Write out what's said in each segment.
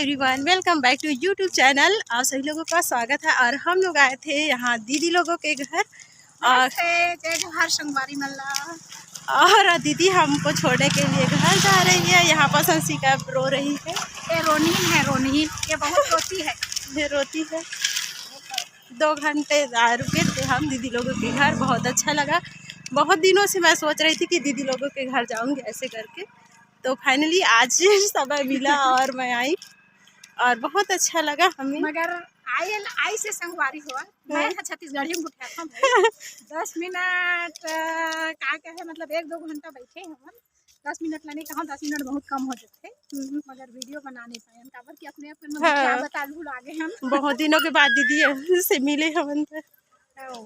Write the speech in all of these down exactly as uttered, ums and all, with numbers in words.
Everyone, welcome back to YouTube channel। आप सभी लोगों का स्वागत है। और हम लोग आए थे यहाँ दीदी लोगों के घर। और नमस्ते, जय जोहार संगवारी मन ला। और दीदी हमको छोड़ने के लिए घर जा रही है। यहाँ पर अंशिका रो रही है। ये रोनीन है, रोनीन, ये बहुत रोती है। ये रोती है। दो घंटे आ, रुके थे हम दीदी लोगों के घर, बहुत अच्छा लगा। बहुत दिनों से मैं सोच रही थी कि दीदी लोगों के घर जाऊंगी ऐसे करके, तो फाइनली आज समय मिला और मैं आई और बहुत अच्छा लगा हमें। मगर आई, आई से संगवारी हुआ, मैं हाँ। था छत्तीसगढ़ी में उठा था भाई। दस मिनट, अ, का कहे, मतलब, एक दो घंटा बैठे हम। दस मिनट ला नहीं कहा, दस मिनट बहुत कम हो जाते, हम्म। मगर वीडियो बना नहीं पाए हम, काबर कि अपने आप के मतलब हाँ। क्या बता, भुला गए हम। बहुत दिनों के बाद दीदी से मिले हम तो। हाँ।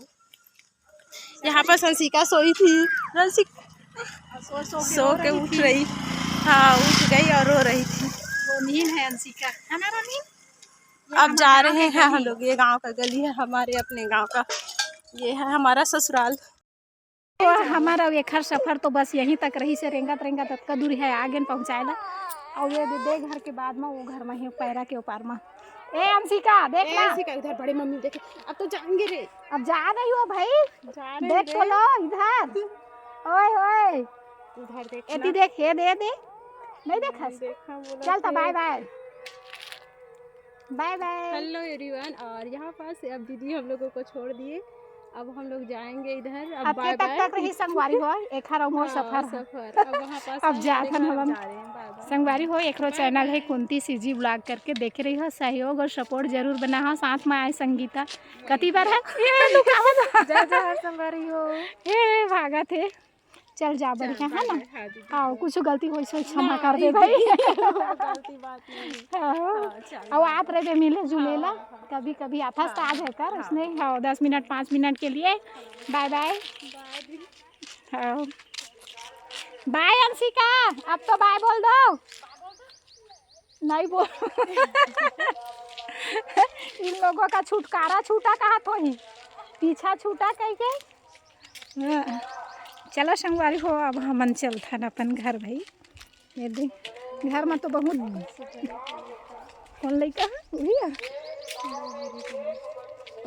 यहाँ पर अंशिका सोई थी। अंशिका सो, सो के सो रो के रही उठ थी। रही। हाँ, उठ गई और रो रही थी। वो नींद है अंशिका, है ना रोनीन? ये अब हमारे जा गाँव रहे के हैं हम गली। लोग। ये गांव का गली है, हमारे अपने गांव का। ये है हमारा ससुराल। तो हमारा एखर सफर तो बस यहीं तक रहिस हे, रेंगत रेंगत अतका दूरी है आगे न पहुँचाए ला। और ये दे, दे घर के बाद में वो घर में ही पैरा के ऊपर में। ए अंशिका, देख ए ना। अंशिका, इधर बड़े मम्मी देखे, अब तो जाएंगे रे। अब जा रही हो भाई, जा रहे देख हैं तो रे। लो इधर। ओए ओए, उधर देख एती ना। देख, ये दे दे, नहीं देखस? नहीं देखा, बोला चल तो थे। बाय बाय। बाय बाय। हेलो एवरीवन, और यहाँ पास अब दीदी हम लोगों को छोड़ दिए। अब हम लोग जाएंगे इधर। अब अब बाय तक बाय। तक रही संगवारी हो, एखर अउ मोर हाँ, सफर। सफर। अब वहाँ पास अब हम जात हन देखा, हम। जा रहे हैं। बाय बाय। संगवारी हो, एकरो चैनल है कुंती सीजी व्लॉग करके, देखे रही हो, सहयोग और सपोर्ट जरूर बना हो। साथ में आए संगीता, कति बार है ये लुकावत। जय जोहार संगवारी हो। ए भागत हे। चल जा, चल, बढ़िया है बाय ना? बाय, हाँ दीदी, हाँ, बाय। कुछ गलती होई से क्षमा नहीं, कर दे भाई। गलती बात नहीं। हाँ। हाँ, चल, अब बाय। आप रहे मिले जुले ला, हाँ, हाँ। कभी कभी आता हाँ, आज है कर हाँ। उसने, हाँ, दस मिनट, पाँच मिनट के लिए। बाय बाय। बाय दीदी। हाँ। बाय अंशिका, अब तो बाय बोल दो। नहीं बोल। इन लोगों का छुटकारा छूटा कहा तो ही, पीछा छूटा कह के। हाँ। चलो संगवारी हो, अब हमन चलथन अपन घर भाई। ये दे, घर में तो बहुत, कौन लइका है? वही है।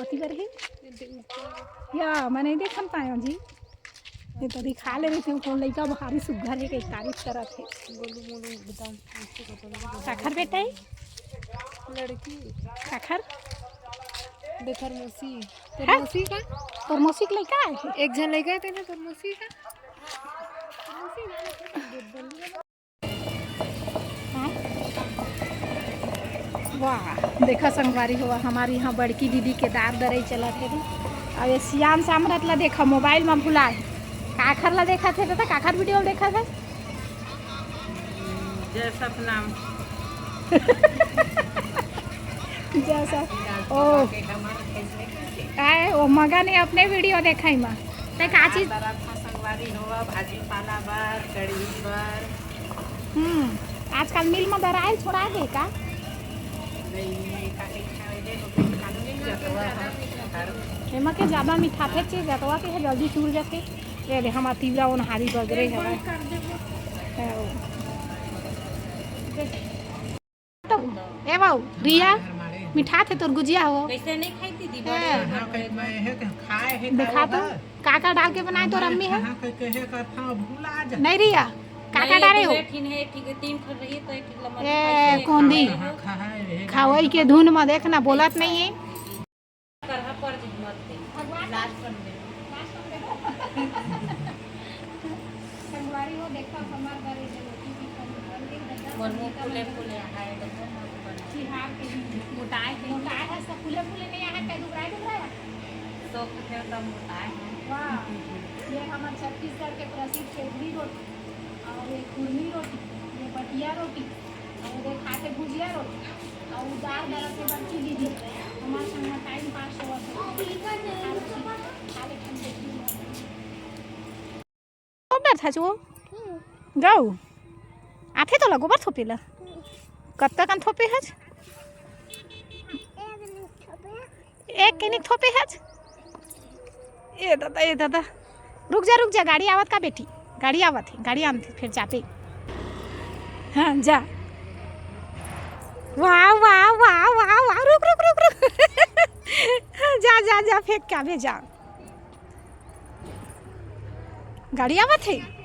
कथी कर है? या, मैं नहीं देखन पायो जी। ये तो दिखा ले रही थी, कौन लइका भारी सुग्घर है, कई तारीफ करत है। गोलू मोलू एकदम। काखर बेटा है? लड़की। काखर? देखर मौसी। तोर हैं? मौसी का? तोर मौसी के लइका है? एक झन लइका है तेने तोर मौसी का? हाँ? वाह, देखा संगवारी हो, हमारी यहाँ बड़की दीदी के दार दरई चलत हे। अब ये सियान सामरत ला देखा, मोबाइल में भुला है। काखर ला देखा थे तो काखर वीडियो देखा था। जय सतनाम। जैसा, ओ। आए, ओ मगा ने अपने वीडियो देखाई मा। ते का चीज? तरफ संगवारी होवा, भाजी पाला बर, कढ़ी बर। हम्म, आजकल मिल में दराइल छोड़ा दे का? नहीं, का कहीं खावे दे, तो कुछ खाने नहीं जाता हुआ है। एमा के ज्यादा मीठा थे, चीज जतवा के है, जल्दी चूर जाते। ये दे, हमार तीवरा ओनहारी बगरे हवय। तो, ए बाऊ, रिया, मिठाथे तोर गुजिया हो। कैसे नहीं खाई थी दीदी? हैं। बड़े, हाँ, बड़े, कहीं मैं है कि खाए है, देखा तो, का का डाल के बनाए तोर अम्मी है? हाँ, कहीं कहे का था, भूला जा। नहीं रिया, का का नहीं, डाले हो? दो ठिन है, ठीक है, तीन ठो रही तो एक ठिन लमन ए, खाई है, कोंदी। हाँ, खाए है, खावई के धुन में देख ना, बोलत नहीं है। करहा पर जी मत दे। भगवान लास्ट कर दे। लास्ट कर दे। संगवारी हो, देखो, हमार घर ये रोटी भी कम बन गई, दादा, मोर मुंह फूले फूले आए, देखो, मस्त बन। बिहार के ही। मोटाए के। मोटाए है, सब फूले फूले नहीं आए, कई दुबराए दुबराए। तो कुछ एकदम मोटाए हैं। वाह, ये हमार छत्तीसगढ़ के प्रसिद्ध चेगरी रोटी। और ये खुरमी रोटी, ये बटिया रोटी, और ये खाते भुजिया रोटी, और दाल बड़ा से बच्ची दीदी, हमारे संग टाइम पास हुआ था। खा ले, खा ले, खा ले। गोबर था जो? गौ। आथे तोला गोबर थोपे ला? कत्ता कन थोपे हज? एक कनिक थोपे हज। ए दादा, ए दादा, रुक जा, रुक जा, गाड़ी आवत का बेटी, गाड़ी आवत है, गाड़ी आनते फिर जाते। हाँ, जा। वाह, वाह, वाह, वाह, वाह, रुक, रुक, रुक, रुक। जा, जा, जा, फेंक के आबे, जा। गाड़ी आवत हे।